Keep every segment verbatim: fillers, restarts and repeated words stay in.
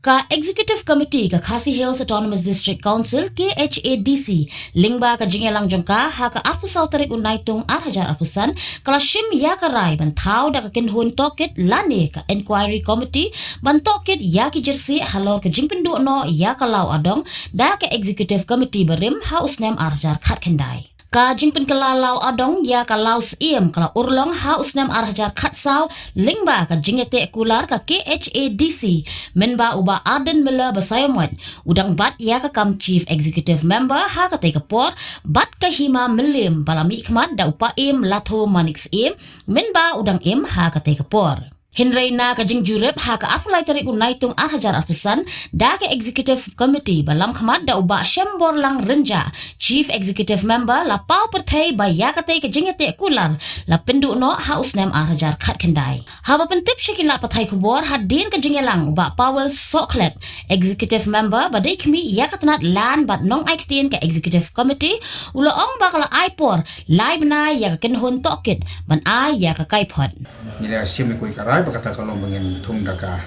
Ka Executive Committee ka Khasi Hills Autonomous District Council, K H A D C, lyngba ka jingïalang jong ka ha ka arphew saw tarik u Naitung ar hajar arphew san, ka la shim ïa ka rai ban thaw da ka kynhun tohkit lane ka Inquiry Committee ban tohkit ïa ki jyrsieh halor ka jingpynduh noh ïa ka Law Adong da ka Executive Committee barim ha u snem ar hajar khatkhyndai. Ka jingpynkylla Law Adong ïa ka Law Syiem ka la urlong ha u snem ar hajar khatsaw lyngba ka jingïateh kular ka K H A D C, mynba u Bah Ardent Miller Basaiawmoit u dang bat ïa ka kam Chief Executive Member ha katei ka por, bad ka Hima Mylliem ba la mihkhmat da u Paiem Latho Manik Syiem, mynba u dang im ha katei ka por. Hynrei na ka jingjurip ha ka arphew lai tarik u Naitung ar hajar arphew san, da ka Executive Committee ba lamkhmat da u Bah Shemborlang Rynjah, Chief Executive Member, la paw pyrthei ba ïa katei ka jingïateh kular la pynduh noh ha u snem ar hajar khatkhyndai. Haba pyntip sha ki lad pathai khubor hadien ka jingïalang, u Bah Powell Sohkhlet, Executive Member ba dei khmih ïa ka tnat Land bad Nongai Ktien ka Executive Committee, u la ong ba ka la ai por lai bnai ïa ka kynhun tohkit ban ai ïa ka kaiphod. Ngi la shim ïa kawei ka rai ba kata ka long ba ngin thung da ka,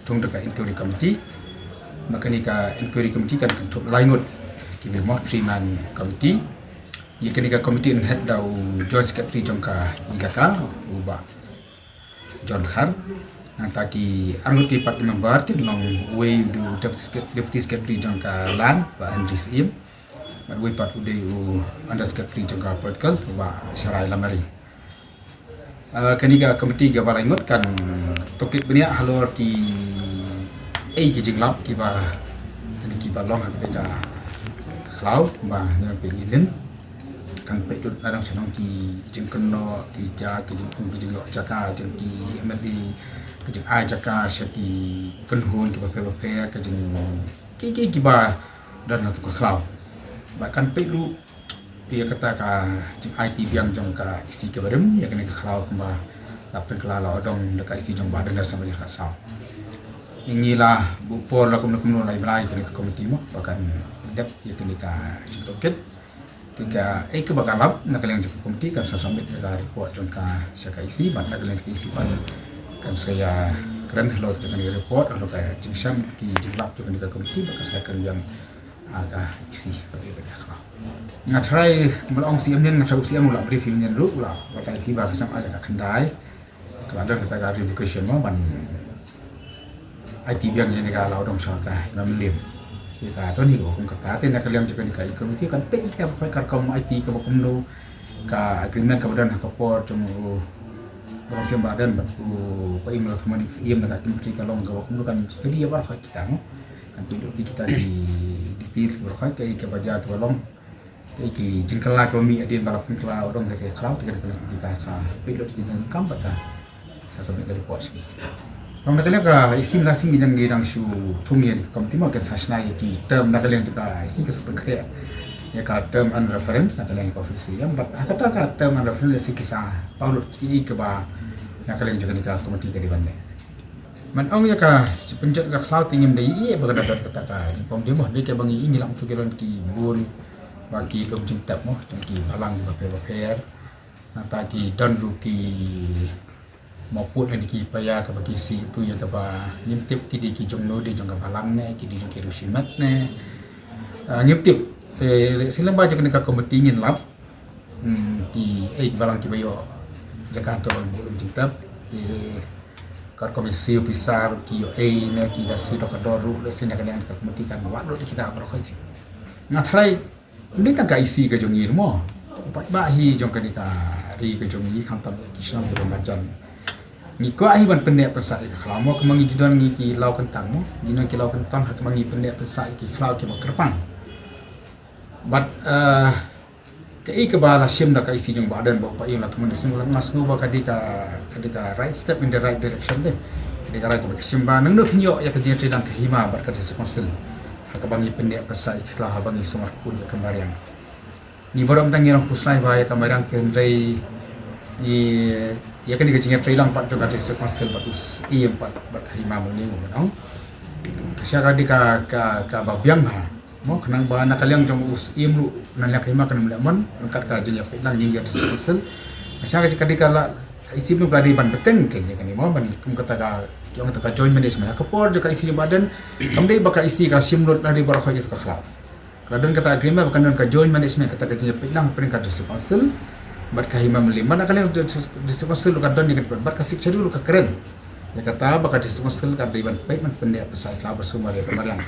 thung da ka Inquiry Committee. Ba kane ka Inquiry Committee kan kynthup lai ngut ki briew mo, three man committee. Ïa kane ka committee yn head da u Joint Secretary jong ka Elaka, u Bah John Khar. Nangta ki arngut ki pat ki member kin long, uwei u dei u Deputy Sec-, Deputy Secretary jong ka Land, Bah Henry Syiem. Bad uwei pat u dei u Under Secretary jong ka Political, u Bah Sharai Lamari. Ah, kane ka committee kaba lai ngut kan tohkit bniah halor kiei ki jinglap kiba, kiba long ha katei ka khlaw ba ngi peit ïa nin. Kan peit lut la dang sha nong ki jingkynnoh, ki ja, ki jingpung, ki jingïoh jaka jong ki M L A, ki jingai jaka sha ki kynhun kiba pher bapher, ki jing, ki, ki, kiba don ha tu ka khlaw. Ba kan peit lut ïa kata ka jingai ti biang jong ka E C kaba rim ïa kane ka khlaw kumba la pynkylla Law Adong da ka E C jong Bah Daniel Samraiah Khatsaw. Ngi la buh por la kumno kumno lai bnai kane ka committee mo ba kan dep ïa kane ka jingtohkit. Te kaei kaba ka lap na ka liang jong ka committee kan sa submit ïa ka report jong ka sha ka E C, bad na ka liang jong ka E C pat kan sa ïakren halor jong kane ka report, halor ka jingsham ki jinglap jong kane ka committee, bad kan sa ïakren biang ha ka E C. Nga tharai kumba la ong Syiem nin, nga tharai u Syiem u la brief ïa nin ruh, u la batai ïa phi ba ka snem ar hajar khatkhyndai ka la don kata ka revocation mo ban aiti biang ïa kane ka Law Adong sha ka Hima Mylliem. Ïa ka don hi ka hukum kata, te na ka liang jong kane ka committee kan peit ïa ka baroh ka rukom aiti kaba kumno, ka agreement kaba don ha ka por jong u Bah Rong Syiem Bah Ardent bad u Paiem Latho Manik Syiem na ka committee ka long kaba kumno, kan study ïa baroh kita mo. Kan peit lut ïa kita ki details baroh, kaei kaba jia kaba long, kaei ki jingkylla kiba mih hadien ba la pynkylla Law Adong ka khlaw, te kan pynlong ïa ka sa peit lut ïa ki jingkam bad ka sa submit ka report sha ngi. Long na ka liang ka E C mynta shisien ngi dang, ngi dang shu thung ïa ka committee mo, kan sa shna ïa ki term na ka liang jong ka E C, ka sa pynkhreh ïa ka term and reference na ka liang ka office ïa, bad ha kata ka term and reference lehse ki sa paw lut kiei kiba na ka liang jong kane ka committee ka dei ban leh. Ban ong ïa ka jingpynjot ka khlaw te ngim da ïohi ba ka da don kata ka jingpom dei mo, dei kaba ngi ïohi ngi lap tu ki don ki bun ba ki lum jingtep mo jong ki balang bapher bapher. Nangta ki don ruh ki mawpud ne ki paia kaba ki siew tu ïa kaba ngim tip ki dei ki jong no, dei jong ka balang ne ki dei jong ki riewshimet ne. Ah, ngim tip. Te lehse lyngba jong kane ka committee ngin lap. Hmm, kiei ki balang kiba ïoh jaka to ban buh lum jingtep. Ki kat kum ki siew pisa ruh ki ïoh ei ne ki da siew da ka dor ruh, lehse na ka liang ka committee kan wad lut ïa kita baroh ki. Nga tharai ym dei tang ka E C ka jong ngi ruh mo. U paidbah hi jong kane ka ri ka jong ngi khamtam ki shnong kiba marjan. Ngi kwah hi ban pynneh pynsah ïa ka khlaw mo, kumba ngi ju don ngi ki law kyntang mo. Ngi don ki law kyntang ha kaba ngi pynneh pynsah ïa ki khlaw kiba kyrpang. Bad, eh, kaei kaba la shim da ka E C jong Bah Ardent bad u Paiem Latho Manik Syiem, nga sngew ba ka dei ka, ka dei ka right step in the right direction de. Ka dei ka right kaba ka shim ba nangno phin ïoh ïa ka jingïatreilang ka hima bad ka District Council ha kaba ngi pynneh pynsah ïa ki khlaw, haba ngi sumar khuid ïa ka mariang. Ngi baroh mynta ngi rang khuslai ba ïa ka mariang, hynrei ngi, ïa kane ka jingïatreilang pat jong ka District Council bad u Syiem pat bad ka hima mynne mo, nong. Ka sha ka dei ka, ka, kaba biang bha. Mo, khnang ba na ka liang jong u Syiem ruh, na liang ka hima kan ym lehmon ryngkat ka jingïapeit lang ïa ka District Council. Ka sha ka dei ka la, E C ba la dei ban bteng kein ïa kane mo, ban kum kata ka, ki ong kata ka joint management. Ha ka por jong ka E C jong Bah Ardent, kam dei ba ka E C ka shim lut la dei baroh ïa ka khlaw. Ka la don kata agreement ba kan don ka joint management, kata ka jingïapeit lang hapdeng ka District Council bad ka Hima Mylliem. Bad na ka liang District Council ka don ïa ka, bad ka Sixth Schedule ka kren ïa kata ba ka District Council ka dei ban peit ban pynneh pynsah ïa ka khlaw ba sumar ïa ka mariang.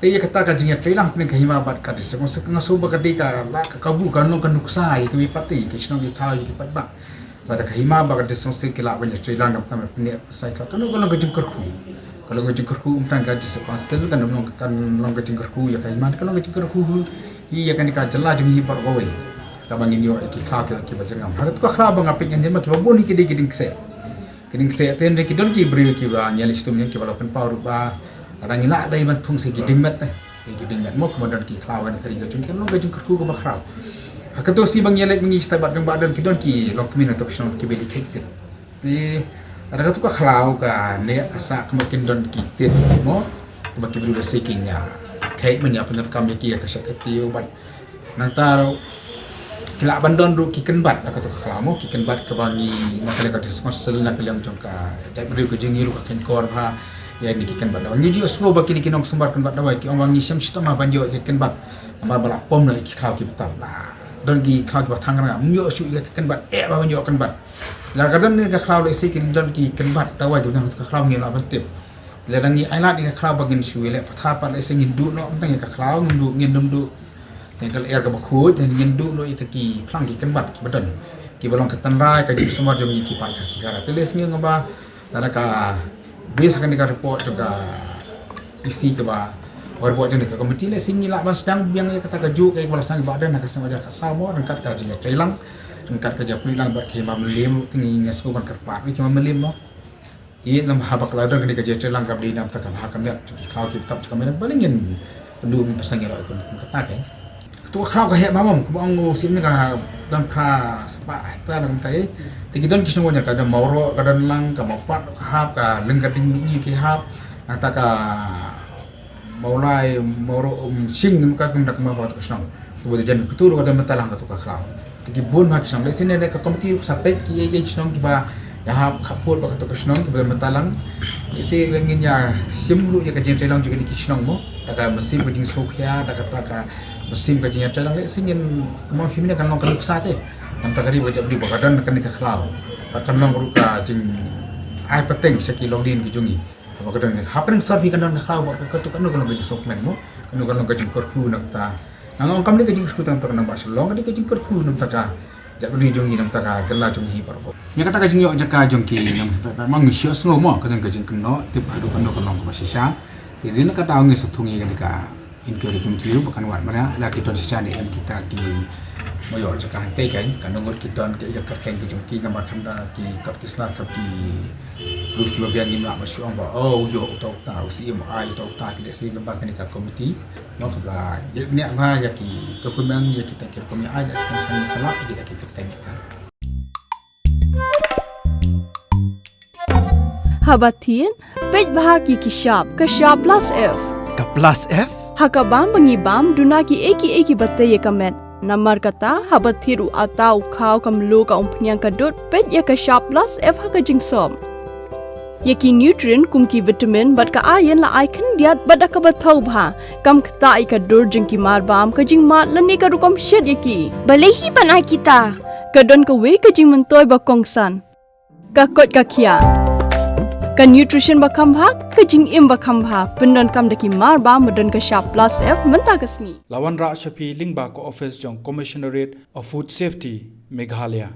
Te ïa kata ka jingïatreilang hapdeng ka Hima bad ka District Council nga sngew ba ka dei ka la ka kabu, ka long ka nuksa ïa kiwei pat ki shnong ki thaw ïa ki paidbah. Bad ka Hima bad ka District Council ki lah ban ïatreilang, ka mut ban pynneh pynsah ïa ka khlaw, ka long, ka long ka jingkyrkhu. Ka long ka jingkyrkhu, ym tang ka District Council, ka long, ka long ka jingkyrkhu ïa ka Hima, ka long ka jingkyrkhu hi ïa kane ka jylla jong ngi baroh kawei. Kaba ngin ïoh ïa ki khlaw kiba, kiba jyrngam. Ha katu ka khlaw ba nga peit ngan ïa ma kiba bun hi ki dei ki dieng kseh. Ki dieng kseh te hynrei ki don ki briew kiba ngi ïa leit shitom ïa kiba la pynpaw ruh ba lada ngi lah lei ban thung sa ki dieng met, eh. Ki dieng met mo, kumba don ki khlaw ha ka ri ka jong ngi, ka long ka jingkyrkhu kaba khraw. Ha kato sien ba ngi ïa leit ma ngi shatai bad jong Bah Ardent, ki don ki longkmie na kato ka shnong kiba leit kheit tied. Te lada kato ka khlaw ka neh ka sah, kumba kin don ki tied mo, kumba ki briew lehse kin ïa kheit ban ïa pyndonkam ïa ki ha ka shet ka tiew bad nangta ruh ki lah ban don ruh ki kynbat ha kato ka khlaw mo, ki kynbat kaba ngi na ka liang ka District Council, na ka liang jong ka jaitbynriew ka jong ngi ruh ka khein kor bha ïa kine ki kynbat dawai. Ngi ju ïohsngew ba kine ki nongsumar kynbat dawai ki ong ba ngi shem shitom bha ban ïoh ïa ki kynbat namar ba la pom noh ïa ki khlaw kiba tam. La don ki khlaw kiba tang, nga ym ïoh shuh ïa ki kynbat, eh, ba ban ïoh kynbat. Lada ka don kane ka khlaw lehse kin don ki kynbat dawai kiba don ha ka khlaw, ngi lah ban tip. Lada ngi ai lad ïa ka khlaw ba ngin shu ïaleh pathar pat, lehse ngin duh noh, ym tang ïa ka khlaw, ngin duh, ngin ym duh ïa ka lyer kaba khuid, ngin duh noh ïa kita ki phlang ki kynbat kiba don, kiba long ka tynrai ka jingsumar jong ngi ki paid Khasi Khara. Te lehse ngi ong ba lada ka base ha kane ka report jong ka E C kaba, ka report jong ka committee, lehse ngi lah ban sdang biang ïa kata kajuh kaba la sdang ïa Bah Ardent ha ka snem ar hajar khatsaw mo, ryngkat ka jingïatreilang, ryngkat ka jingïapynlong bad ka Hima Mylliem, te ngi, nga sngew ban kyrpad ïa ka Hima Mylliem mo. Ïa, namar haba ka la don kane ka jingïatreilang kaba dei na bynta ka bha ka miat jong ki khlaw kiba tam jong ka mariang, balei ngin pynduh ngin pynsang ïa la kum kata kein. Kato ka khlaw ka heh bha mo, kumba ong u Syiem ne ka don phra spah hektar na ka bynta. Te ki don ki shnong ba ïa ka don Mawroh, ka don Lang, ka Mawpat ka hap, ka Lyngkarding Mihngi ki hap, nangta ka Mawlai, Mawroh, Umshing, ym ka kum da ka Mawpat ka shnong. Kaba dei jan katu ruh ka don mynta lang kato ka khlaw. Te ki bun bha ki shnong. Lehse ne ka committee ruh sa peit ki ei ei shnong kiba ïa hap khappud bad kato ka shnong kiba don mynta lang. Lehse ngin ïa shim ruh ïa ka jingïatreilang jong kine ki shnong mo, da ka mynsiem ka jingsngewkhia, da kata ka mynsiem ka jingïatreilang. Lehse ngin, kumba phim ne, kan long ka nuksa te na bynta ka ri bad ka jaitbynriew ba ka don kane ka khlaw. Bad kan long ruh ka jingai pateng sha ki longdien ki jong ngi. Haba ka don hapdeng sor phi ka don ka khlaw, ba ka tu ka no ka long ka jingsngewkmen mo, ka no ka long ka jingkyrkhu na bynta, nga ong kam dei ka jingkyrkhu tang na bynta ka nongbah Shillong, ka dei ka jingkyrkhu na bynta ka jaitbynriew jong ngi, na bynta ka jylla jong ngi baroh. Ïa kata ka jingïoh jaka jong ki nong, ma ngi shu sngew mo ka don ka jingkynnoh, tip haduh kano ka long kaba shisha. Te dei na kata ngi sa thung ïa ka dei ka inquiry committee ruh ba kan wad, ba la ki don shisha ne em kita ki, ma ïoh jaka hangtei kein, kan ngut ki don ki ïa ka kyrteng ki jong ki namar khamda ki kap ki sla kap ki roof kiba biang, ngim lah ban shu ong ba, oh, u ïoh uta uta, u Syiem u ai uta uta, te lehse namar kane ka committee, mo, kaba la ïa, ïa ma ïa ki document, ïa kita ki rukom ïa ai, lehse kan sa ngi sa lap ïa kita ki kyrteng kita. Haba thied, peit bha ki ki shap, ka shap plus F. Ka plus F? Ha ka bam ba ngi bam, duna ki ei ki ei kiba tei ïa ka met. Namar kata, haba thied u atta u khaw ka mluh ka umphniang ka dud, peit ïa ka shap plus F ha ka jingsop. Ïa ki nutrient kum ki vitamin bad ka iron la ai khyndiat bad da kaba thaw bha. Kam ktah ïa ka dur jong ki marbam, ka jingmad lane ka rukom shet ïa ki. Balei hi ban ai kita? Ka don kawei ka jingmyntoi ba kongsan. Ka koit ka khiah. Ka nutrition ba kham bha, ka jingim ba kham bha. Pyndonkam da ki marbam ba don ka shap plus F mynta ka sngi. La wanrah sha phi lyngba ka office jong Commissionerate of Food Safety, Meghalaya.